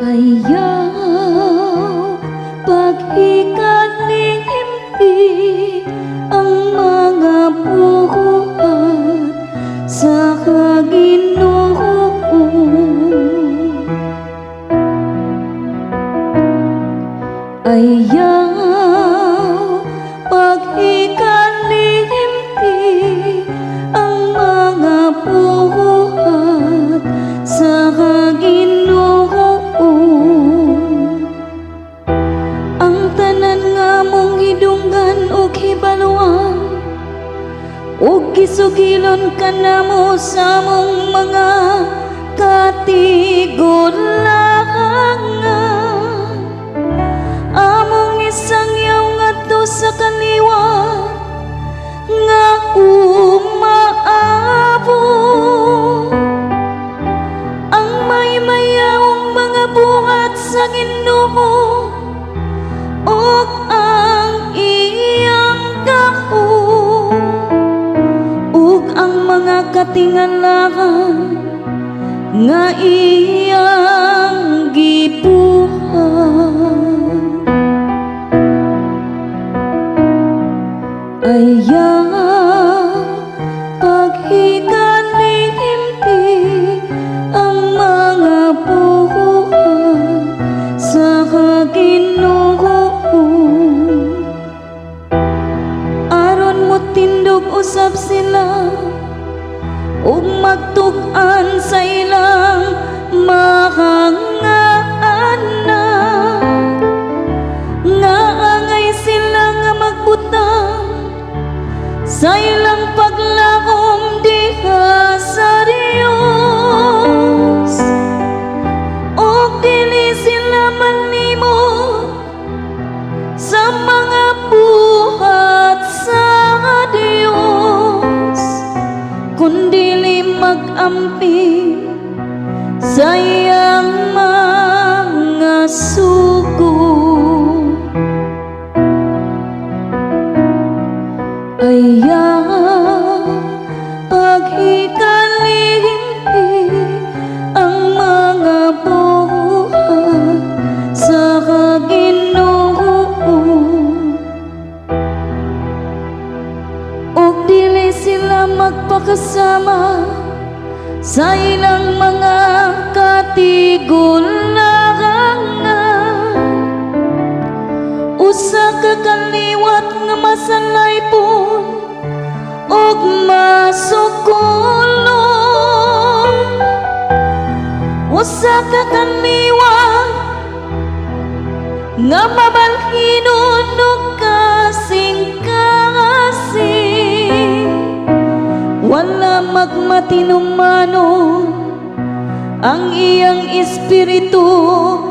Ayaw paghikalimi ang mga buhat sa Ginoo. Ayaw paghikalimi ang mga buhat sa Ginoo. Ang tanan nga mong hidunggan ug hibaluan ug gisugilon kanamo sa among mga katigulangan, among isangyaw ngadto sa kaliwat nga umaabot. Ang maymayawong mga buhat sa Ginoo ug ang iyang gahom ug ang mga katingalahan nga iyang gibuhat. Ayaw paghikalimi ang mga buhat sa Ginoo, aron mo tindog usab sila ug magtug-an sa ilang mga anak, nga angay sila nga magbutang sa ilang paglaom diha sa Dios ug dili sila malimot sa mga buhat sa Dios, kundili mag-amping sa iyang mga sugo. Ayaw paghikalimi ang mga buhat sa Ginoo ug dili sila magpakasama sa ilang mga katigulangan. Usa ka kaliwat nga masalaypon ug masukolon, usa ka kaliwat nga mabalhinon ug kasing-kasing, wala magmatinumanon ang iyang espiritu.